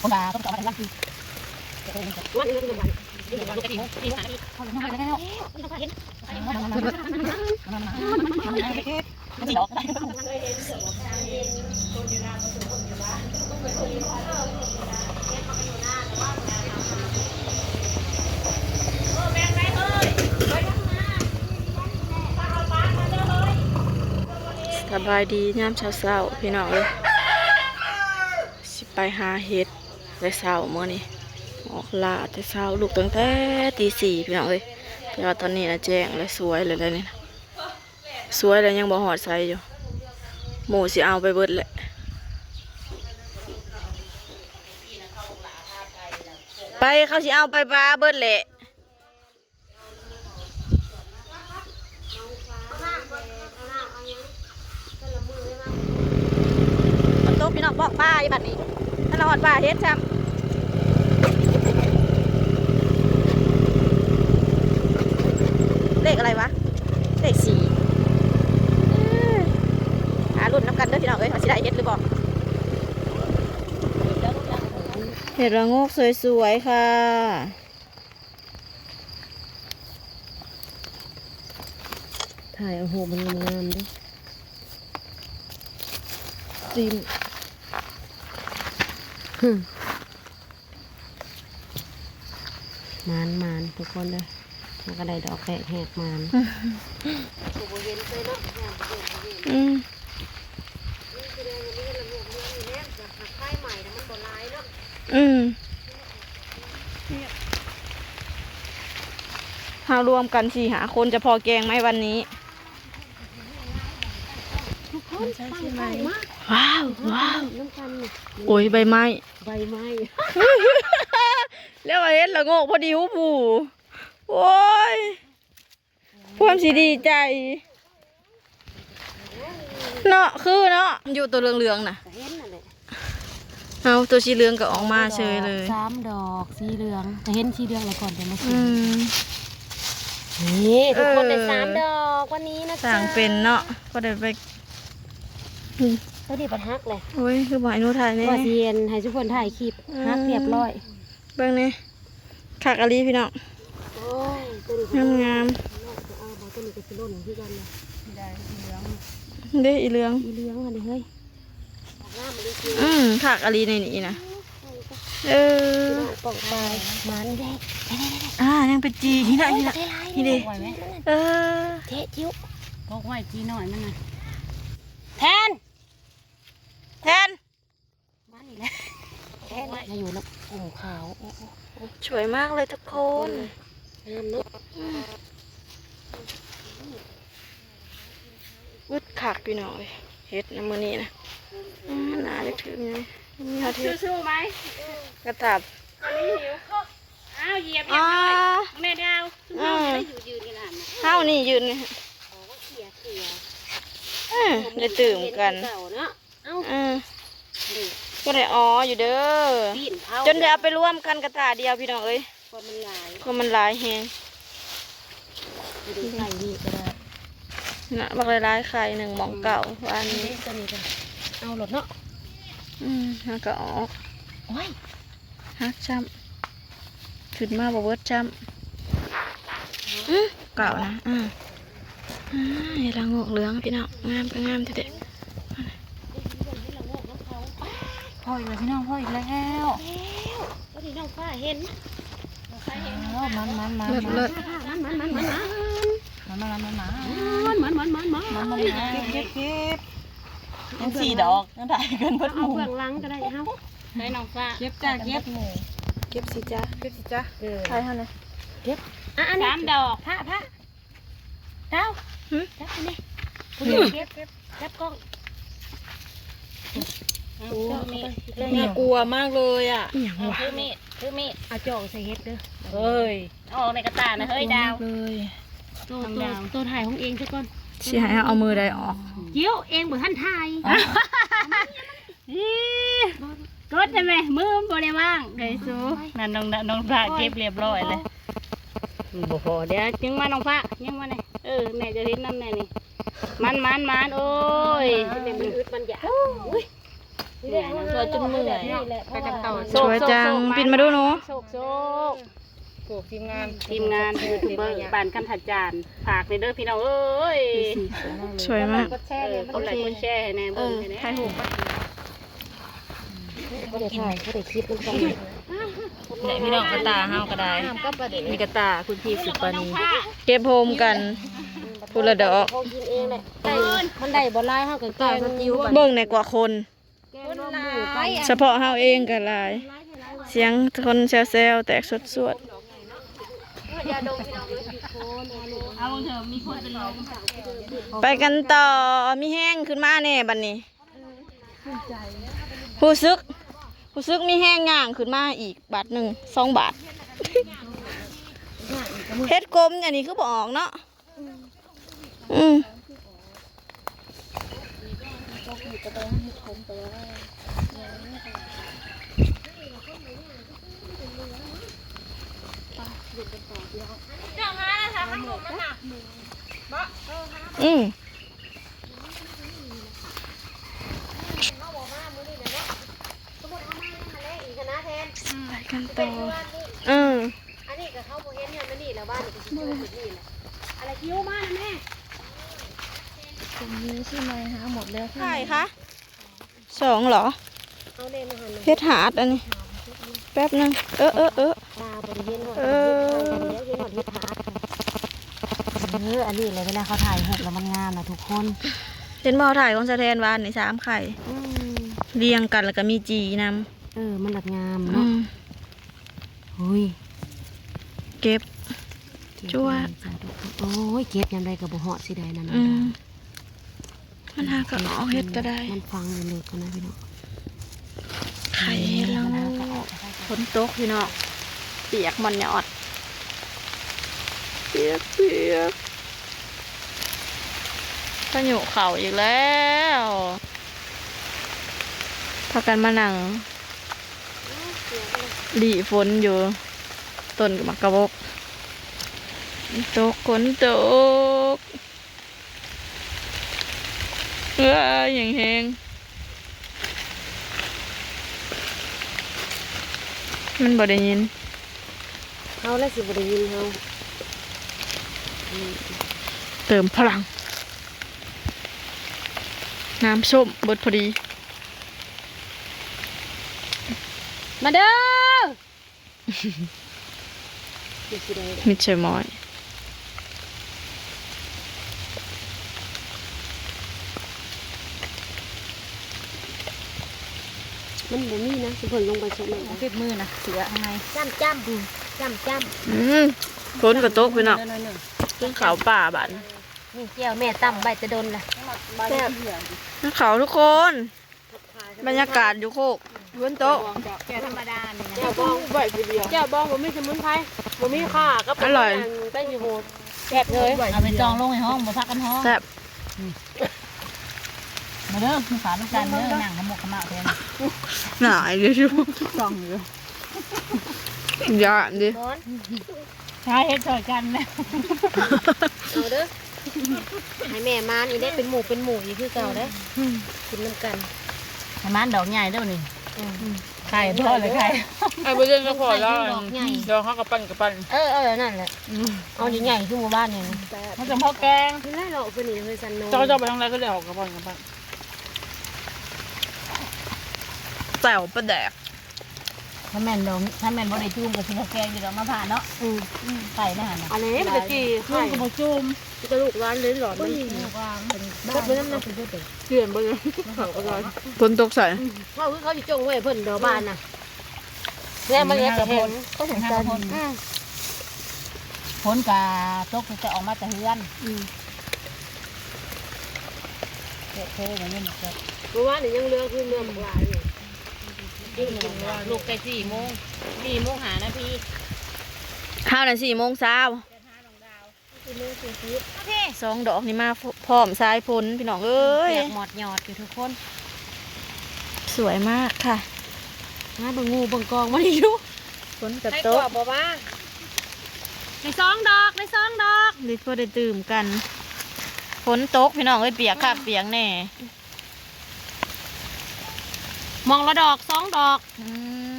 ສະບາຍດີຍາມເຊົ້າໆ ພີ່ນ້ອງເອີຍ ຊິໄປຫາເຫັດແຕ່ເຊົ້າມື້ນີ້ ອອກລ່າແຕ່ເຊົ້າ ລຸກຕັ້ງແຕ່ຕີສີ່ ພີ່ນ້ອງເອີຍ ແຕ່ວ່າຕອນນີ້ນະແຈ້ງແລ້ວ ສວຍແລ້ວ ແລ້ວນີ້ນະ ສວຍແລ້ວຍັງບໍ່ຮອດໃສຢູ່ ໝູ່ຊິເອົາໄປເບິດແຫຼະ ໄປ ເຂົາຊິເອົາໄປປາເບິດແຫຼະ. ຝົນຕົກ ພີ່ນ້ອງ ປອກປາອີກບັດນີ້ ມັນລະຮອດປາເຫັດຊ້ຳ ເລກອະໄລວະ ເລກສີ່ ເອີ ຫາລຸ້ນນຳກັນເດີ ພີ່ນ້ອງເອີຍ ວ່າຊິໄດ້ເຫັດຫຼືບໍ່ ເຫັດລະໂງກສວຍໆ ຄ່ະ. ຖ່າຍເອົາຮູບມັນງາມໆເດ້ ຈີນ ໝານໆ ທຸກຄົນເດີ ມັນກະໄດ້ດອກແປກແຫກໝານ ກໍບໍ່ເຫັນເລີຍເນາະ ອືມ ແມ່ນ ແຕ່ຫາກໄຟໄໝ້ນະ ມັນບໍ່ຫຼາຍເນາະ ອືມ. ເຮົາລວມກັນສີ່ຫ້າຄົນ ຈະພໍແກງໄໝວັນນີ້ ທຸກຄົນ ຕັ້ງກ້ອງມາ ວ້າວ ວ້າວ ນຳກັນນີ້ ໂອ້ຍ ໃບໄມ້ ໃບໄມ້ ແລ້ວວ່າເຫັດລະໂງກພໍດີຫູພູ ໂອ້ຍ. ພວມຊິດີໃຈເນາະ ຄືເນາະ ຢູ່ໂຕເຫຼືອງໆນະ ກະເຫັນນັ້ນແຫຼະ ເອົາ ໂຕສີເຫຼືອງກະອອກມາເຊີຍເລີຍ ສາມດອກ ສາມດອກ ສີເຫຼືອງ ກະເຫັນສີເຫຼືອງແລ້ວກ່ອນ ຈະມາ ອືມ ນີ້ ທຸກຄົນ ເອີ ໄດ້ສາມດອກ ວັນນີ້ນະ ຊ່າງເປັນເນາະ ຈ໊ະ ພໍໄດ້ໄປ ອືມ ໂຕນີ້ບັດຫັກແຫຼະ ໂອ້ຍ ຄືບໍ່ໃຫ້ໜູຖ່າຍແດ່ ວ່າຊິເຫັນໃຫ້ຊຸມເພິ່ນຖ່າຍຄລິບ ອືມ ຫັກຮຽບຮ້ອຍ ເບິ່ງແດ່. ຄັກອີ່ຫຼີພີ່ນ້ອງ ໂອ້ຍ ໂຕນີ້ກະງາມໆ ໂຕນີ້ກະຊິຫຼົ່ນຄືກັນນະ ເດ້ ອີເຫຼືອງ ອີເຫຼືອງຫັ້ນເດ້ເຮີ້ຍ ອືມ ຄັກອີ່ຫຼີໃນນີ້ນະ ເອີ ປ້ອງປາຍ ມານີ້ເດ້ ອ່າ ຍັງເປັນຈີ່ ນີ້ນະ ນີ້ນະ ນີ້ເດ້ ເອີ ເຈະຈິ້ວ ປົກໄວ້ຈີ່ນ້ອຍມັນນະ ແທນ ແທນ ມານີ້ແຫຼະ ແທ້ນະ ມາຢູ່ນຳກຸ່ມຂາວ ໂອ້ ໂອ້ ໂອ້ ສວຍມາກເລີຍທຸກຄົນ ງາມເນາະ ອືມ ອຶດຄັກພີ່ນ້ອງເອີຍ ເຫັດນະມື້ນີ້ນະ ອືມ ໜ້າຈະຖືກຢູ່ ມີຮອດເຫັດ ສູ້ໆໄໝ ກະຕັບ ຕອນນີ້ຫິວ ອ້າວ ຢຽບຮຽບຮ້ອຍ ອໍ ແມ່ດາວ ຊຸມເຮົາ ອືມ ໄດ້ຢູ່ຢືນກັນຫັ້ນນະ ເຮົານີ້ຢືນ ໂອ້ ເສຍ ເສຍ ເອີ ໄດ້ຕື່ມກັນ ເນາະ ເອົ້າ ເອີ ນີ້ ບໍ່ໄດ້ອໍຢູ່ເດີ ປີ້ນເຜົາ ຈົນໄດ້ເອົາໄປລວມກັນກະຕ່າດຽວພີ່ນ້ອງເອີຍ ເພາະມັນຫຼາຍ ເພາະມັນຫຼາຍແຮງ ໄປດູໄຂ່ນີ້ກະໄດ້ນະ ບັກຫຼາຍໆໄຂ່ ໜຶ່ງໝ່ອງເກົ່າ ອືມ ວານນີ້ ໂຕນີ້ກະເອົາໂລດເນາະ ອືມ ມັນກະອອກ ໂອ້ຍ ຫັກຊ້ຳ ຂຶ້ນມາບໍ່ເບິດຊ້ຳ ອື ເກົ່ານະ ອື ອາ ເຫັດລະໂງກເຫຼືອງພີ່ນ້ອງ ງາມກະງາມແທ້ໆ ພໍອີກແລ້ວພີ່ນ້ອງ ພໍອີກແລ້ວ ແລ້ວ ໂຕນີ້ນ້ອງຟ້າເຫັນ ນ້ອງຟ້າເຫັນ ເອີ ມັນໆໆ ເລີດໆ ມັນໆໆ ມັນໆໆ ມັນໆໆ ມັນໆໆ ເກັບໆໆ ຍັງສີ່ດອກ ຍັງໄດ້ເກີນເບິດໝູ່ ເອົາເບື້ອງຫຼັງກະໄດ້ເຮົາ ໃຫ້ນ້ອງຟ້າ ເກັບຈ້າ ເກັບ ເກັບຊິຈ້າ ເກັບຊິຈ້າ ເອີ ຖ່າຍເຮົານະ ເກັບ ອ່ະ ອັນນີ້ ສາມດອກ ພະ ພະ ດາວ ຫຶ ຈັບນີ້ ເກັບ ຈັບກ້ອງ ໂອ້ ເອົາ ເອົາ ໜ້າກົວມາກເລີຍອະ ອີ່ຫຍັງວະ ຖືມີດ ຖືມີດ ເອົາຈອກໃສ່ເຫັດເດີ ເຮີ້ຍ ເອົາອອກໃນກະຕ່ານະ ເຮີ້ຍ ດາວ ໂຕ ໂຕ ໂຕຖ່າຍຂອງເອງຊະກ່ອນ ຊິໃຫ້ເຮົາເອົາມືໃດອອກ ຈິ້ວ ເອງບໍ່ທັນຖ່າຍ ອີ ກົດໃຫ້ແມ່ ມືມັນບໍ່ໄດ້ວ່າງເດີສູ ນັ້ນນ້ອງ ນ້ອງພະເກັບຮຽບຮ້ອຍແລ້ວ ບໍ່ພໍເດ້ ຍັງມານ້ອງພະ ຍັງມາແນ່ ເອີ ແມ່ຈະເຫັນນຳແນ່ນີ້ ມັນໆໆ ໂອ້ຍ ແມ່ມັນອຶດມັນຢາກ ອຸ້ຍ ນີ້ແຫຼະ ຊ່ວຍຈົນເມື່ອຍ ໄປກັນຕໍ່ ຊ່ວຍຈັງ ປິ່ນມາດູໜູ ໂຊກໆ ໂອ້ ທີມງານ ທີມງານຢູທູບເບີບ້ານຄັນທະຈານ ຝາກແດ່ເດີພີ່ນ້ອງເອີຍ ຊ່ວຍມາກ ກົດໄລກ໌ກົດແຊໃຫ້ແດ່ ເບິ່ງໃຫ້ແດ່ ເອີ ຖ່າຍຮູບ ບໍ່ໄດ້ຖ່າຍ ບໍ່ໄດ້ຄລິບນຳກັນ ນີ້ພີ່ນ້ອງ ກະຕ່າເຮົາກະໄດ້ ນີ້ກະຕ່າຄຸນພີ້ສຸປານີ ເກັບໂຮມກັນ ຜູ້ລະດອກ ມັນໄດ້ບໍ່ຫຼາຍ ເຮົາກະແກງ ເບິ່ງແດ່ກວ່າຄົນ ຄົນຫຼາຍ ສະເພາະເຮົາເອງກະຫຼາຍ ສຽງຄົນແຊວໆ ແຕກສວດໆ ໄປກັນຕໍ່ ມີແຮງຂຶ້ນມາແດ່ບັດນີ້ ຮູ້ສຶກ ຮູ້ສຶກມີແຮງຍ່າງຂຶ້ນມາອີກບາດໜຶ່ງ ສອງບາດ ເຫັດກົມອັນນີ້ຄືບໍ່ອອກເນາະ. ອືມ ອືມ ໄປກັນຕໍ່ ເອີ. ອັນນີ້ກະເຂົາບໍ່ເຫັນ ຍ້ອນມື້ນີ້ແລ້ວ ວານນີ້ກະຊິເຈີຈຸດນີ້ແຫຼະ ອັນລະຫິວມານະແມ່ ຜົມມີຊື່ໃໝ່ຫາໝົດແລ້ວ ໄຂ່ຄະ ສອງເຫລອ ເອົາແດ່ມາຫັ້ນນະ ເຫັດຫາດອັນນີ້ ແປັບໜຶ່ງ ເອີ ເອີ ເອີ ເອີ ອັນນີ້ແຫຼະ ເວລາເຂົາຖ່າຍຮູບແລ້ວມັນງາມນະທຸກຄົນ ເຫັນບໍ່ ເຮົາຖ່າຍຂອງສະແທນວານນີ້ ສາມໄຂ່ ອືມ ລຽງກັນ ແລ້ວກະມີຈີ່ນຳ ເອີ ມັນລະງາມເນາະ ອືມ. ໂອ້ຍ ເກັບ ເກັບ ຈົວ ໂອ້ຍ ເກັບຍາມໃດກະບໍ່ຮອດ ເສຍດາຍນຳ ອືມ ມັນຫາກະອອກເຫັດກະໄດ້ ມັນຝັງເລິກໆຫັ້ນນະພີ່ນ້ອງ ໄຂ່ເຫັດລະໂງກ ຝົນຕົກພີ່ນ້ອງ ປຽກໝົດຍອດ ປຽກໆ ພາຍຸເຂົ້າອີກແລ້ວ ພາກັນມານັ່ງ ຫຼີ້ຝົນຢູ່ ຕົ້ນໝາກກະບົກ ຝົນຕົກ ຝົນຕົກ ເອີຍ ຫຍັງແຮງ ມັນບໍ່ໄດ້ຍິນ ເຮົາລະຊິບໍ່ໄດ້ຍິນເຮົາ ເຕີມພະລັງ ນ້ຳສົ້ມເບິດພໍດີ ມາເດີ ມິດໃສ່ໝ້ອຍ ມັນບໍ່ມີນະ ຊຸມເພິ່ນລົງໄປຊຸມນັ້ນ ຕິດມືນະ ເສືອຂ້າງໃນ ຈ້ຳໆ ຈ້ຳໆ ອືມ ຝົນກະຕົກພີ່ນ້ອງ ກິນເຂົ້າປ່າບາດ ນີ້ແຈ່ວແມ່ຕຳໄວ້ແຕ່ດົນລະ ແຊບ ກິນເຂົ້າທຸກຄົນ ບັນຍາກາດຢູ່ໂຄກ ຝົນຕົກ ແຈ່ວທຳມະດານີ້ນະ ແຈ່ວບອງ ແຈ່ວບອງບໍ່ມີສະໝຸນໄພ ບໍ່ມີຂ່າກັບ ອະລ່ອຍ ແປ້ງຂີ້ຫູ ແຊບເລີຍ ເອົາໄປຈອງລົງໃຫ້ຫ້ອງ ບໍ່ພາກັນຮ້ອງ ແຊບ ມາເດີ ມາສານຳກັນເດີ ນັ່ງຂະໝົກຂະເໝາະແທ້ ໜ້າອີ່ຫຼີ ຊ່ອງຢູ່ ຢ້ານເດ້ ຫາເຮັດຊ່ອຍກັນແຫຼະ ເອົາເດີ ໃຫ້ແມ່ມານອີກເດ້ ເປັນໝູ່ເປັນໝູ່ອີກຄືເກົ່າເດ້ ກິນນຳກັນ ໃຫ້ມານດອກໃຫຍ່ເດີນີ້ ອືມ ໄຂ່ພໍລະໄຂ່ ໄອ້ບໍ່ເລື່ອງກະພໍລະ ດອກໃຫຍ່ ດອກເຮົາກະປັ່ນກະປັ່ນ ເອີ ເອີ ນັ້ນແຫຼະ ອືມ ເອົາໃຫຍ່ໆຄືມື້ວານນີ້ ມັນຈະພໍແກງ ກິນໄດ້ເນາະ ຄືນີ້ເຮີຍສັນໂນ ເຈົ້າ ເຈົ້າໄປທາງໃດກະໄດ້ອອກກະປັ່ນກະປັ່ນ ແຈ່ວປາແດກ ຖ້າແມ່ນດອກ ຖ້າແມ່ນບໍ່ໄດ້ຈູມກະຊິບໍ່ແກງຢູ່ດອກ ມາຜ່າເນາະ ອືມ ໄຂ່ນະຫັ້ນນະ ອັນນີ້ມັນກະຈີ່ ຈູມກະບໍ່ຈູມ ກະລູກຫຼານເລີຍຫຼອນ ມັນ ມັນ ມັນ ມັນ ມັນ ເຈື່ອນເບິ່ງ ເຂົາກະລອຍ ຝົນຕົກໃສ່ ເຂົາຄືເຂົາຊິຈົ່ງໄວ້ເພິ່ນດອກບານນະ ແລ້ວມາເລັດກະແຮງ ເຂົາສົນໃຈ ອືມ ຝົນກະຕົກແຕ່ອອກມາແຕ່ເຮືອນ ອືມ ເທ ເທ ມື້ວານນີ້ຍັງເຫຼືອຄືເຫຼືອບັກຫຼາຍຢູ່ ລຸກແຕ່ສີ່ໂມງ ສີ່ໂມງຫ້ານາທີ ເຮົານະສີ່ໂມງຊາວ ສອງດອກນີ້ມາ ພ້ອມສາຍຝົນພີ່ນ້ອງເອີຍ ປຽກໝອດຍອດຢູ່ທຸກຄົນ ສວຍມາກຄ່ະ ຫາເບິ່ງໝູ່ເບິ່ງກອງມັນຢູ່ ຝົນກະຕົກ ໄດ້ກວ່າບໍ່ວ່າ ໄດ້ສອງດອກ ໄດ້ສອງດອກ ໄດ້ພໍໄດ້ຕື່ມກັນ ຝົນຕົກພີ່ນ້ອງເອີຍ ປຽກຄັກປຽກແນ່. ໝ່ອງລະດອກສອງດອກ. ອື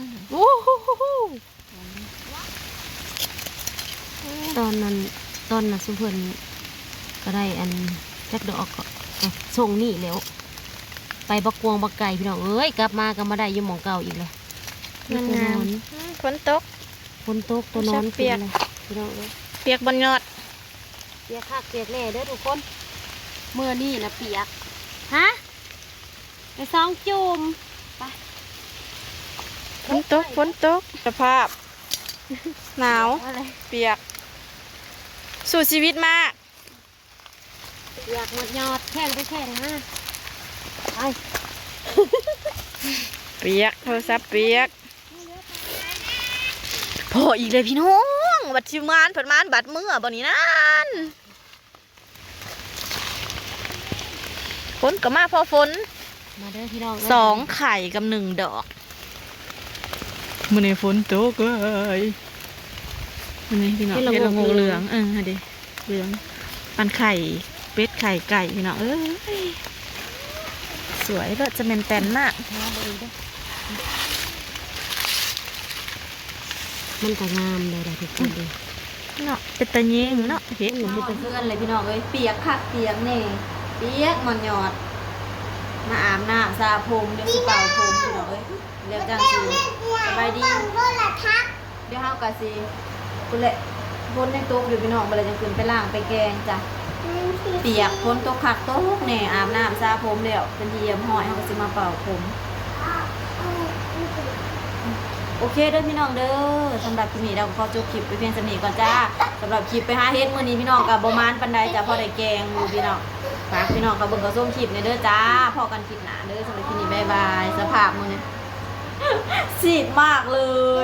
ມ ໂອ້ໂຫ ຕອນນັ້ນ ຕອນນັ້ນຊຸມເພິ່ນກໍໄດ້ອັນຈັກດອກ ກໍ ກໍສົ່ງນີ້ແລ້ວ ໄປບັກກວາງບັກໄກ່ພີ່ນ້ອງເອີຍ. ກັບມາກໍມາໄດ້ຢູ່ໝ່ອງເກົ່າອີກແລ້ວ. ງາມໆ ມີແຕ່ນອນ. ອືມ ຝົນຕົກ ຝົນຕົກ ຕົວນອນ ປຽກ ຂຶ້ນເລີຍພີ່ນ້ອງເອີຍ. ປຽກບ່ອນຍອດ ປຽກຄັກປຽກແນ່ເດີທຸກຄົນ. ມື້ນີ້ນະປຽກ ຮະ ໄປສອງຈຸ່ມ ໄປ. ຝົນຕົກ ຝົນຕົກ ສະພາບໜາວ ປຽກ ສູ້ຊີວິດມາກ. ປຽກໝົດຍອດ ແຂ່ງໄປແຂ່ງມາ ໄປ. ປຽກ ໂທລະສັບປຽກ. ພໍອີກເລີຍພີ່ນ້ອງ ບັດຊິມານ ເພິ່ນມານບັດເມືອບໍ່ນີ້ນັ້ນ. ຝົນກໍມາພໍຝົນ ມາເດີພີ່ນ້ອງເອີຍ ສອງໄຂ່ກັບໜຶ່ງດອກ. ມື້ນີ້ຝົນຕົກເອີຍ ນີ້ພີ່ນ້ອງ ເຫັດລະໂງກເຫຼືອງ ເຫັດລະໂງກເຫຼືອງ ເອີ ຫັ້ນເດ ເຫຼືອງ ປານໄຂ່ເປັດໄຂ່ໄກ່ພີ່ນ້ອງເອີຍ. ສວຍເລີດ ຈະແມ່ນແຕນມາກ. ມັນກໍງາມເລີຍນະທຸກຄົນເອີຍ ເນາະ ເປັນຕາແຍງເນາະ. ເຫັດມັນເປັນຕາ ເຮືອນເລີຍພີ່ນ້ອງເອີຍ ປຽກຄັກປຽກແນ່ ປຽກໝົດຍອດ. ມາອາບນ້ຳສະຜົມ ດຽວຊິເປົ່າຜົມພີ່ນ້ອງເອີຍ ແລ້ວຈັ່ງຊິສະບາຍດີ. ດຽວເຮົາກໍຊິ ພຸ້ນແຫຼະ ຝົນຍັງຕົກຢູ່ພີ່ນ້ອງ ບັດແລ້ວຈັ່ງຂຶ້ນໄປລ້າງໄປແກງຈ້ະ. ປຽກ ຝົນຕົກຄັກຕົກແນ່ ອາບນ້ຳສະຜົມແລ້ວເປັນທີ່ຮຽບຮ້ອຍ ເຮົາກໍຊິມາເປົ່າຜົມ. ໂອເຄເດີພີ່ນ້ອງເດີ ສຳລັບຄລິບນີ້ເຮົາກໍຂໍຈົບຄລິບໄປພຽງສ່ຳນີ້ກ່ອນຈ້າ. ສຳລັບຄລິບໄປຫາເຫັດມື້ນີ້ພີ່ນ້ອງກໍບໍ່ໝານປານໃດຈ້ະ ພໍໄດ້ແກງຢູ່ພີ່ນ້ອງ. ຝາກພີ່ນ້ອງເຂົ້າເບິ່ງເຂົ້າຊົມຄລິບແນ່ເດີຈ້າ. ພໍ້ກັນຄລິບໜ້າເດີ ສຳລັບຄລິບນີ້ບາຍບາຍ. ສະພາບມື້ນີ້ ຊີບມາກເລີຍ.